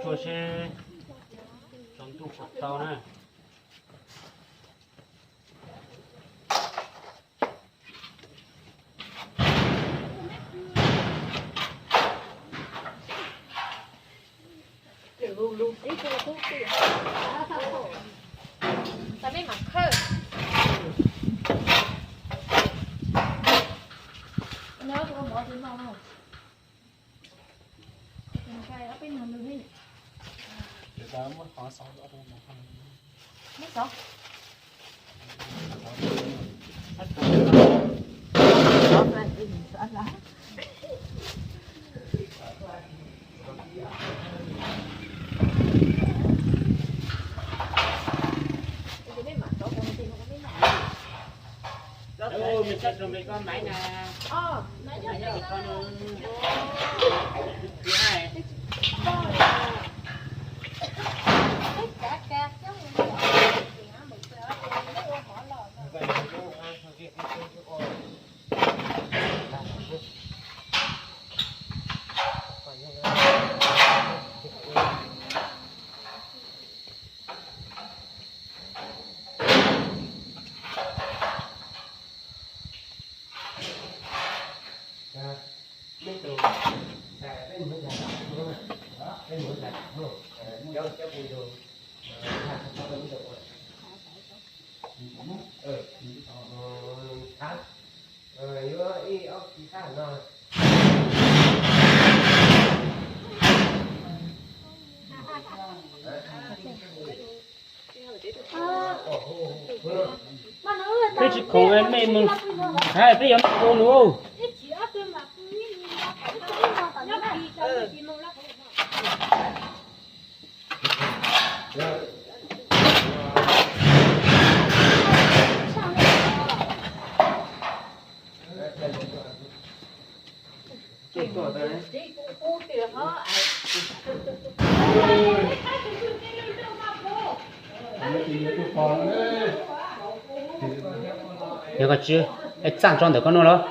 Tsuag seb tsaus ntuj puas tau na. Peb tsis khoom mej mus, peb yuav mej ua nus. Yog koj tsis, es txaj tso ntawm koj no los?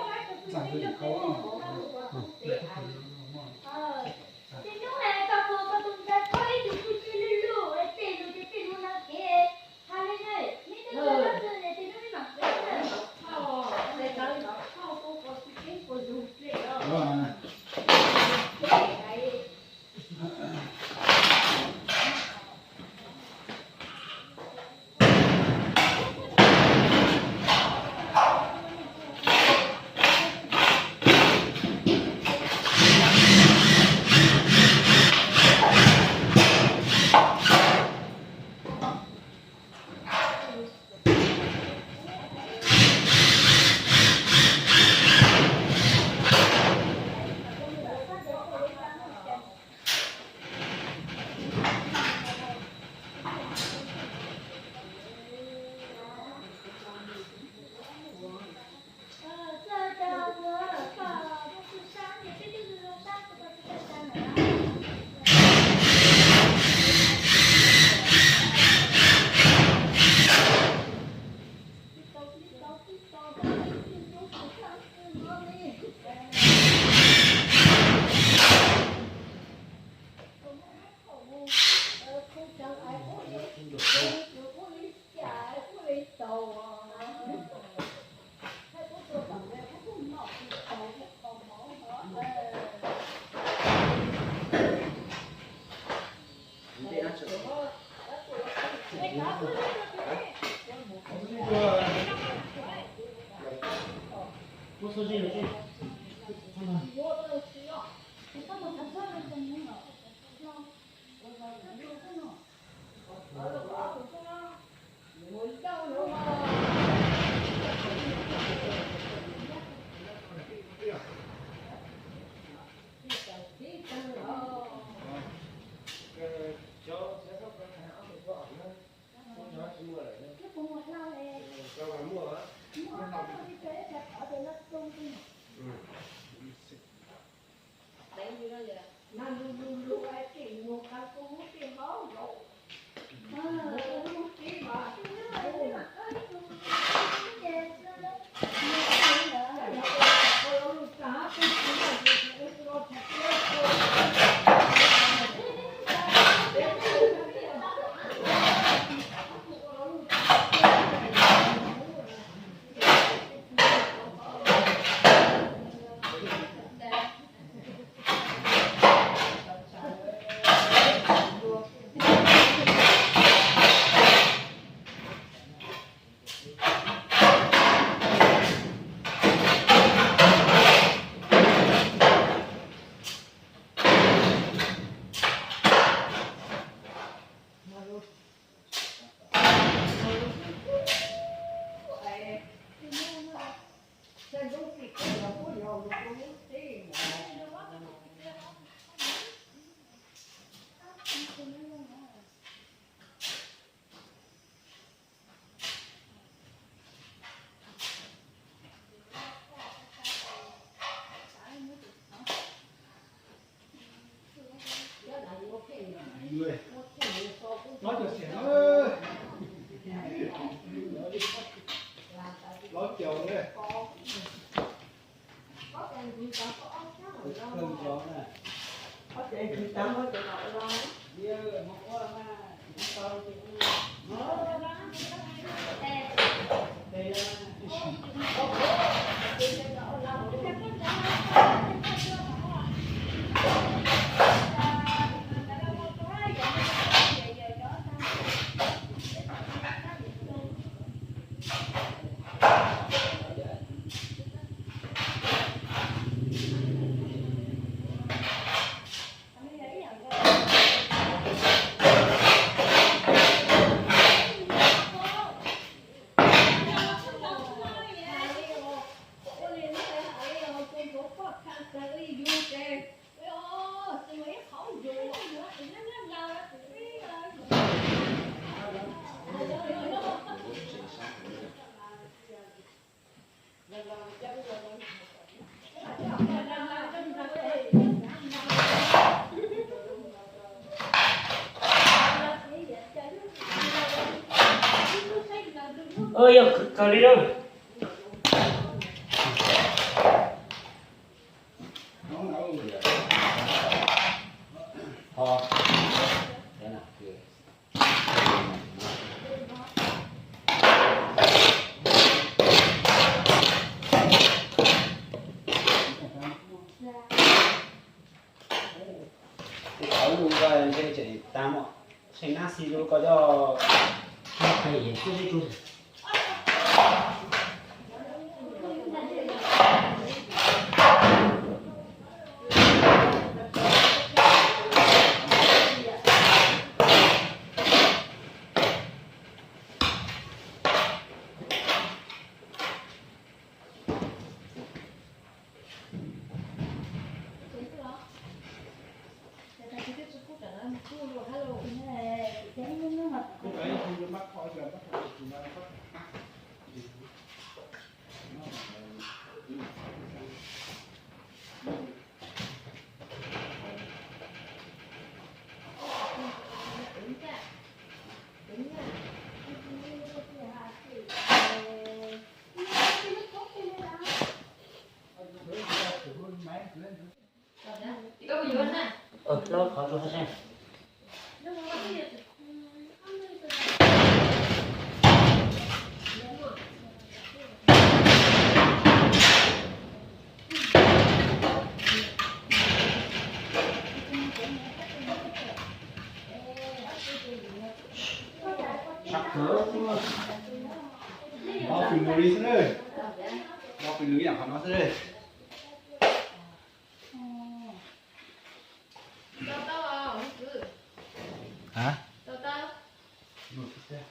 Kawg li lawm. Ces tau lus ntshe tseem tas mos, seem nab xis rau koj coj. Sab kawg. Nov pw nws li xwb na. Nov pw nws ib yam qhov no xwb. Hả? Koj yog tus nyab Hmoob Tsev xwb yog?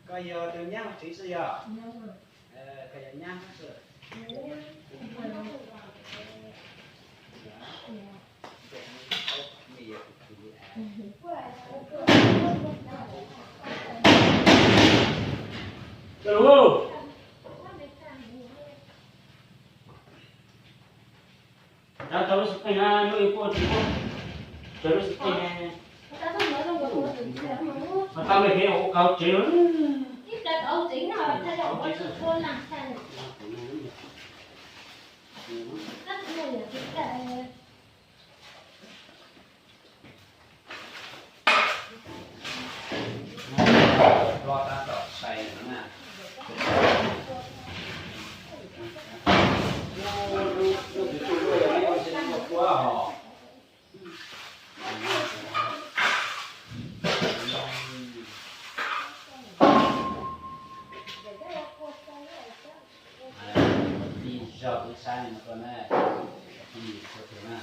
Koj yog nyab Hmoob xwb. Cov tau lub xov tooj na, lub ib puas tsis muaj. Cov lub xov tooj na. Mas tau lawm ces ua kauv tsev lawm. Tij zog twb saib no tuaj na, tij txhua tus na.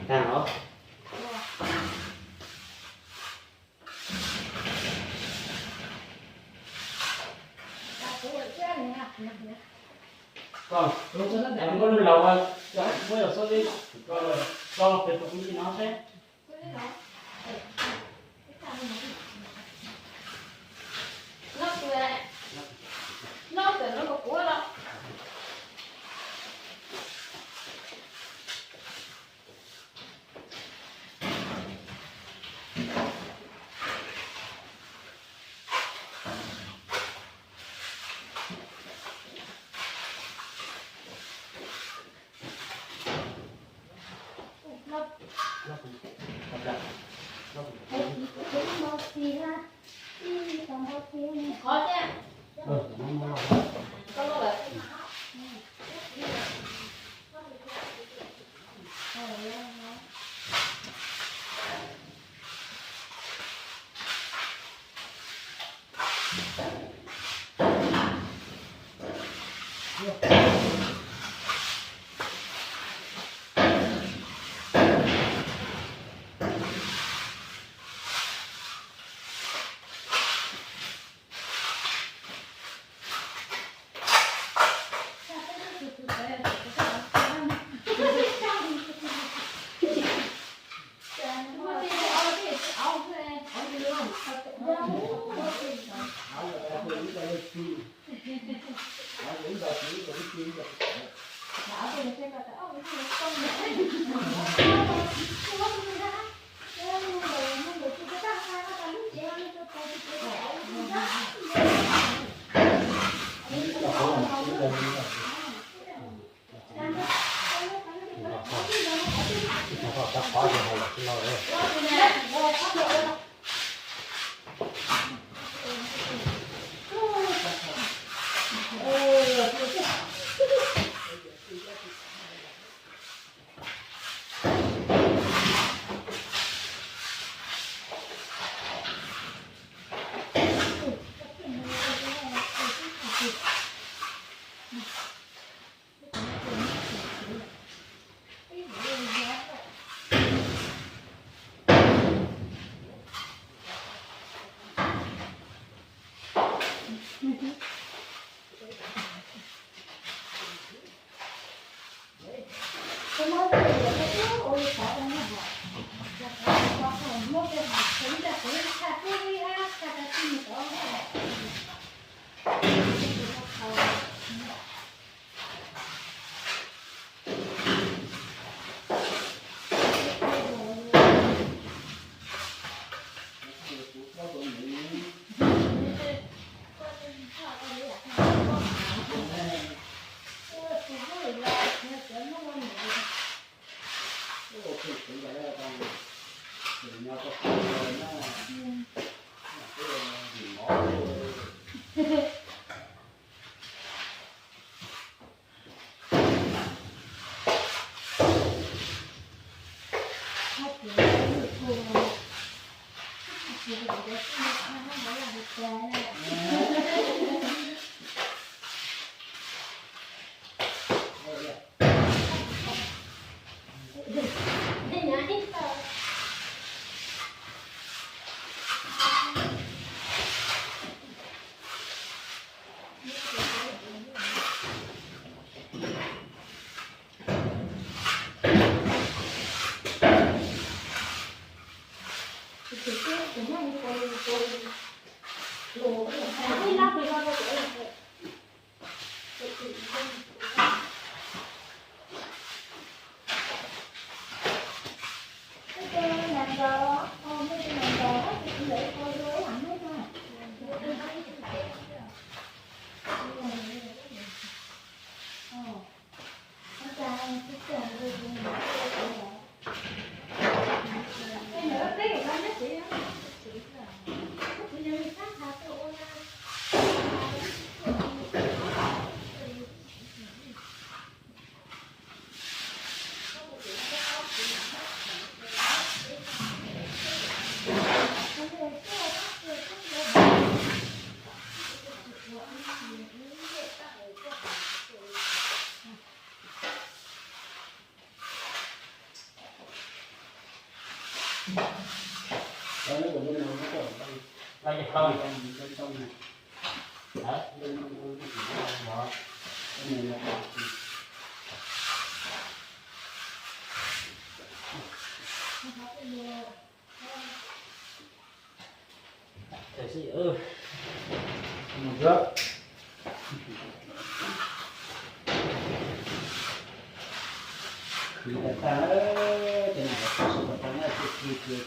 Tag os. Koj, koj lub laus, muab yog xub li, koj tso pem tus kwv tij no seb. Ces no, ces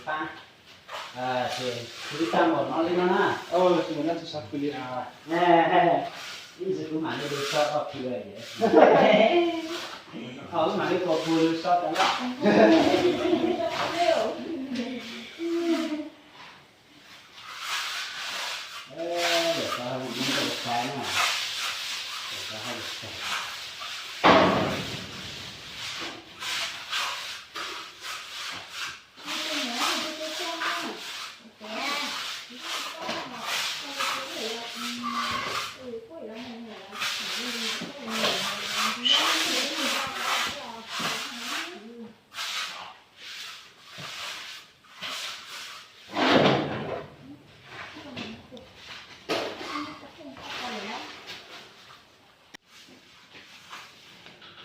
pab, ces khwv tag npaum no li no na. Ib ntsis kuv mam li so tau khwv, thaum wb mam li tua pug so tau na.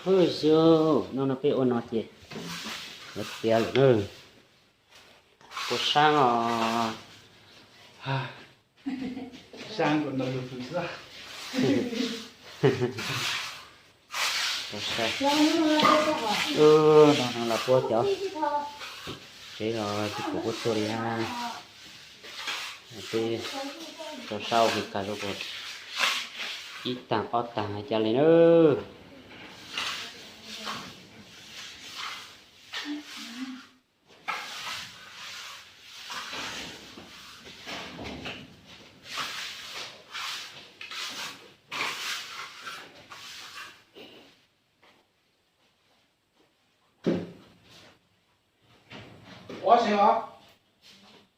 Hwj xyov, hnub no peb ua no ces lawv tiav lawm na. Puas sab os? Sab nkaus no yog tus xwb. Puas sab. No no los puab cov tsev los tsis pum puab tuaj li na. Peb rau sab ua kawg rau puas ib taag ob taag hais cas li na.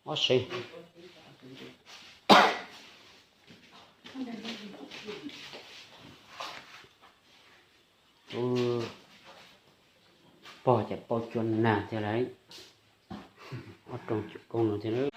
Ob sev. Pog cas pau cua nag thiab lauj. Ob rooj cuam kooj no thiab.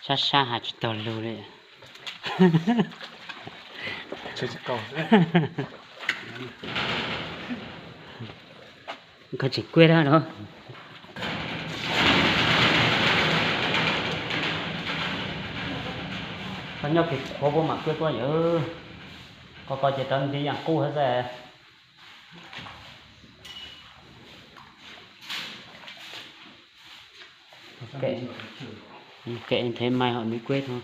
Sab sab has tsis taus lus li. Koj tsis kuaj dab los? Koj nyob kev qhuav puas mam kuaj tuaj yawg? Koj koj ces rov nti yam qub hab xwb. Kệ, kệ thế mày họ mới quên thôi.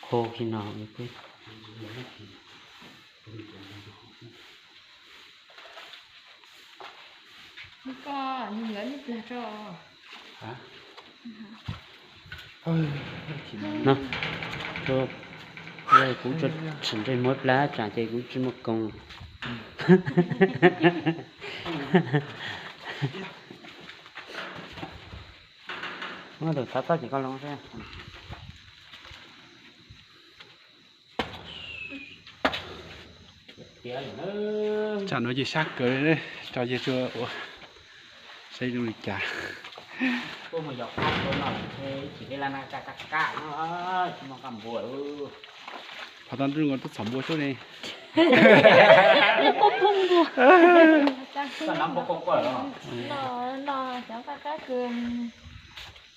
Khô khi nào họ mới quên. No, kuv tseem ntsej muag plab tsam ces kuv tsis muaj koos. Muab tus txhob txhob ces koj loo xwb. Tsam no ces sab kawg, tso yawg tsuag ua saib zoo li cas. Phov tau nrog nkaus tub txhom npua sub ne.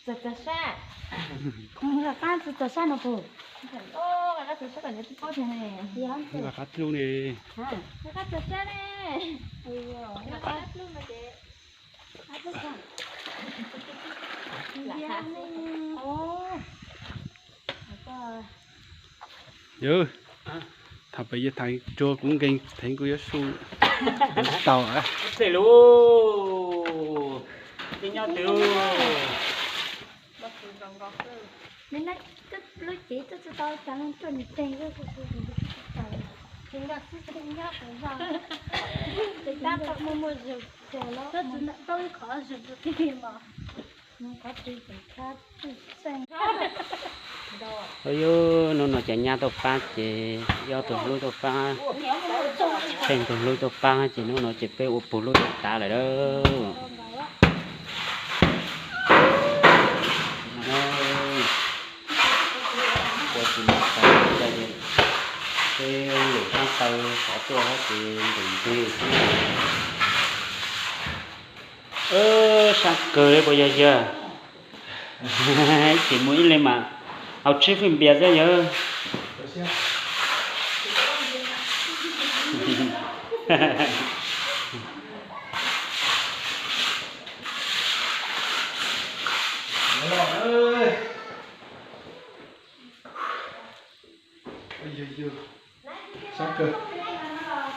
Txawm txawm sab, txawm sab no puas? Qab dlub ne. Qab txawm sab ne. Yawg, thaum pem yawg tham tsuag kuv nkees theev kuv yuav su tsis tau. Tej lub, tej nyob twg. Lub cev tuaj tsis tau cas, tuaj nws teeg. Ces nyob xwb nyob kuv zog. Ces tab muaj muaj zog, tau ib qhov zog rau tij mas. Yog hnub no ces nyab tuaj pab ces yog tus hlub tuaj pab, tsheej tus hlub tuaj pab ces hnub no ces peb ua puag hlub tuaj tav lawm lauj. Ua tsis muaj taws, peb lwm hnab taw xov tuaj hab ces ntev ntev xwb. Sab kawg li puas yog yawg? Tsis muaj ib leeg mas haus tsib fwj npias xwb yawg. Sab kawg,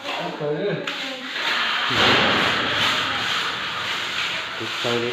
sab kawg li. Tus kawg li.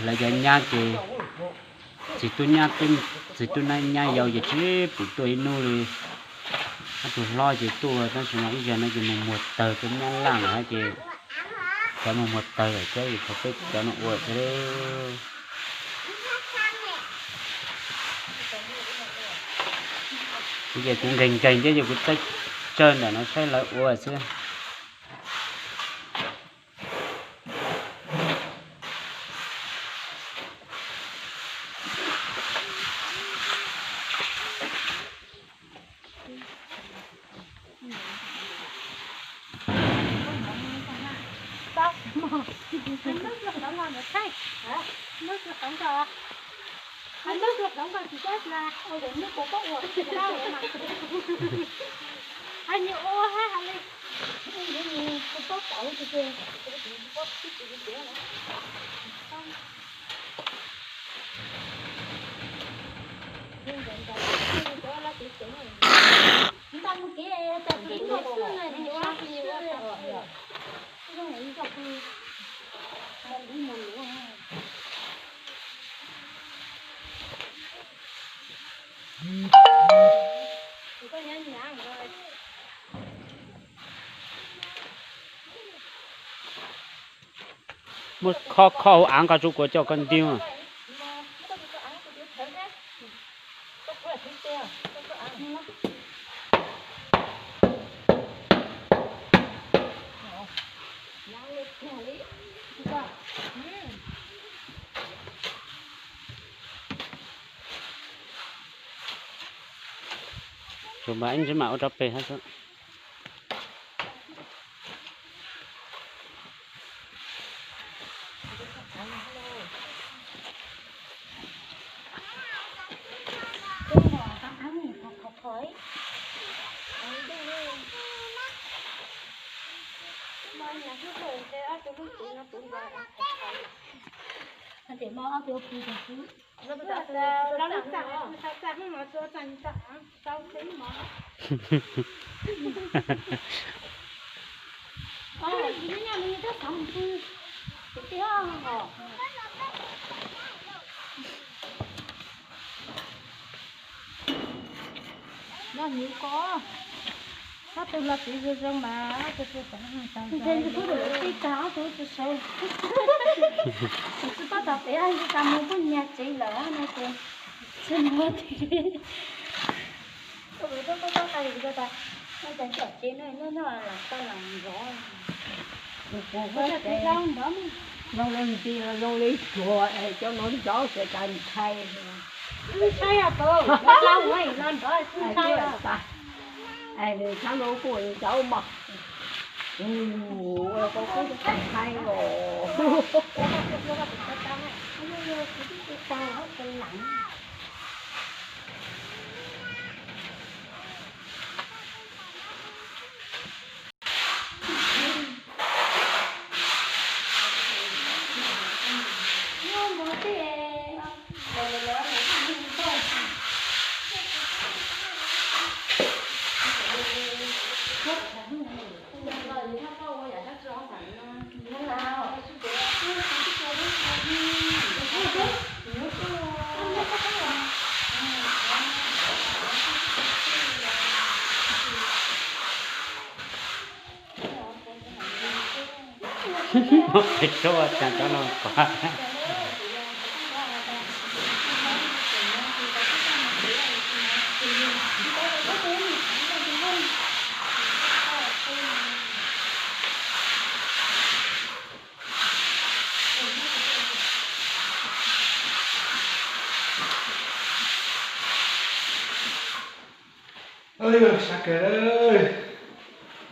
Lawv cov nyab ces txiv tub nyab, txiv tub nyab yau ces tsis pum tuaj ib hnub li. Ob tug hlob ces tuaj tab sis mas ib zaug no ces mus muag tawg tuaj nyab laj lawm ces Cov no muag tawg lawm thiab, yus thov peb cov no ua thiab. Kuv ces kuv nkeeg nkeeg thiab, ces kuv txawj tsawg ntawm no saib lawv ua xwb. Muab kho kho hauv av nqa rau kuv coj koj ntiag. Tsuas mas ib ntsis mam ua rov pem hab xwb. Nyob hnyuv ko, ob tug los txiv zoo zoo mas ob tug tsis tau tag, ob tug tsis tau, ob tug tsis sau. Tsis paub tau pem, tsis tau mus pub nyias tsev lawm no ces tsis muaj. Zoo li ntxi zoo li tsuag es cov no ntxov ces tas ntshai. Ntshai os, ntshai os. Nws txhab no kuj ntxov mog. Ua koj kuj ntshai os. Pem rau cas cov no pom. Sab kawg.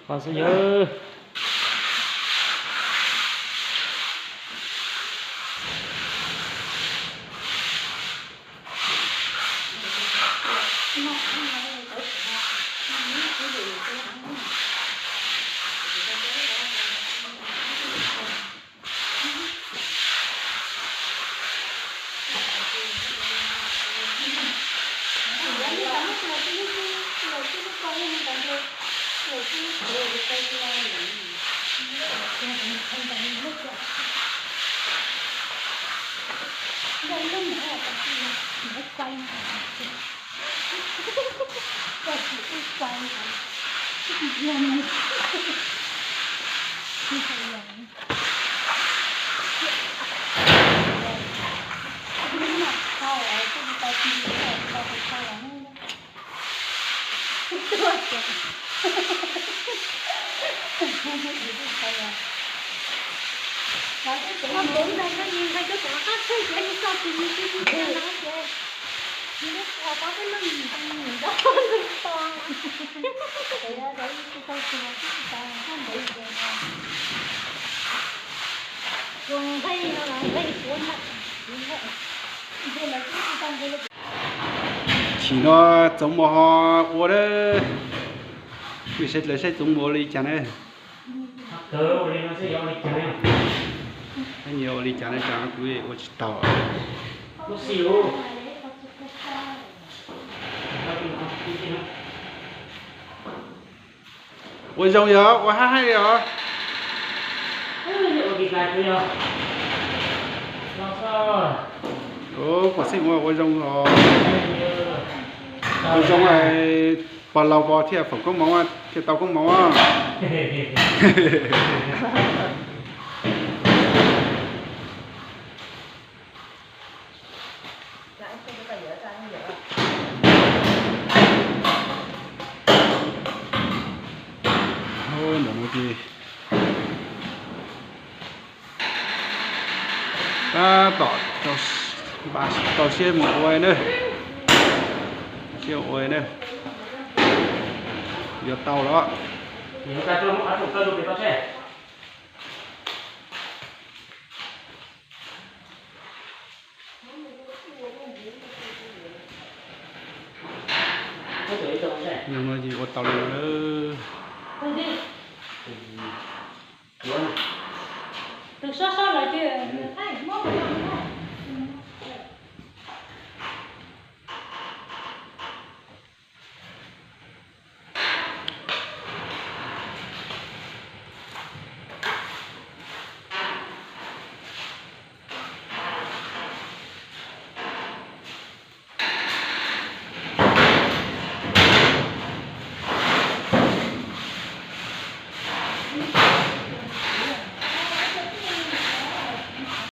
Qhov xwb yog. Chim no Txoov Muas ho ua na. Kuv saib dlawg saib Txoov Muas ua li cas na. Nyias ua li cas na, kuv ua tsis tau. Ua zoo yog ua hab haib li os. Kuv xij ua ua zoo os. Ua zoo, pog laus pog thiaj foom koob moov thiaj tau koob moov. Ntawm no ces tab tom rau siab mus ua na. Siab ua na. Yuav tau los. Ua tau li no.